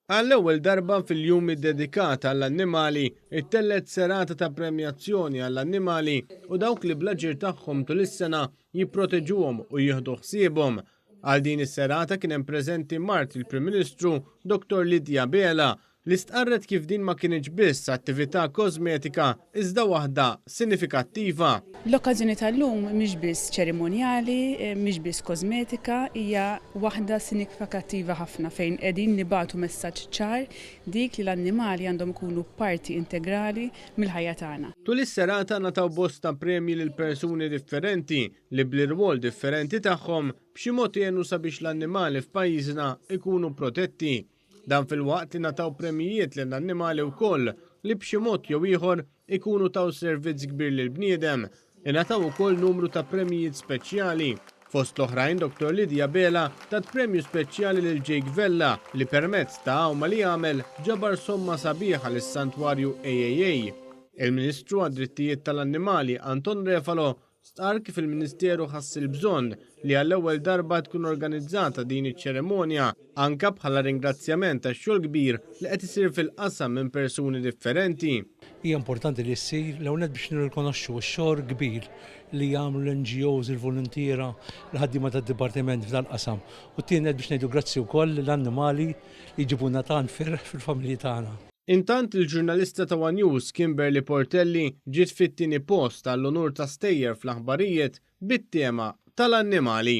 Għall-ewwel darba fil-jum iddedikat għall-annimali, ittellgħet serata ta' premjazzjoni għall-annimali u dawk li bl-aġir tagħhom tul is-sena jipproteġuhom u jieħdu ħsiebhom. Għal din is-serata kien hemm preżenti mart il-Prim Ministru Dottor Lydia Abela li stqarret kif din ma kinitx biss attività kożmetika iżda waħda sinifikattiva. L-okkażjoni tal-lum mhix biss ċerimonjali, mhix biss kożmetika, hija waħda sinifikattiva ħafna fejn qegħdin nibagħtu messaġġ ċar dik li l-annimali għandhom ikunu parti integrali mill-ħajja tagħna. Tul is-serata ngħataw bosta premji lil persuni differenti li bl-irwol differenti tagħhom b'xi mod għenu sabiex l-annimali f'pajjiżna jkunu protetti. Dan filwaqt li ngħataw premjijiet lil annimali wkoll li b'xi mod jew ieħor ikunu taw servizz kbir lill-bniedem. Ingħataw ukoll numru ta' premjijiet speċjali. Fost l-oħrajn Dottor Lydia Abela tat premju speċjali lil Jake Vella li permezz ta' għawma li għamel ġabar somma sabiħa lis-Santwarju AAA. Il-Ministru għad-Drittijiet tal-Annimali Anton Refalo Stqarr kif il-Ministeru ħass il-bżonn li għall-ewwel darba tkun organizzata din iċ-ċerimonja anke bħala ringrazzjament għax-xogħol kbir li qed isir fil-qasam minn persuni differenti. Hija importanti li ssir, l-ewwel nett biex nirrikonoxxu x-xogħol kbir li jagħmlu l-NGOs, il-voluntiera, il-ħaddiema tad-dipartiment f'dal-qasam. U t-tieni nett biex ngħidu grazzi wkoll lill-annimali li jġibulna tant ferħ fil-familji tagħna. Intant il-ġurnalista ta' one News Kimberly Portelli ġiet fit-tieni post għall-unur ta' stejjer fl-aħbarijiet bit-tema tal-annimali.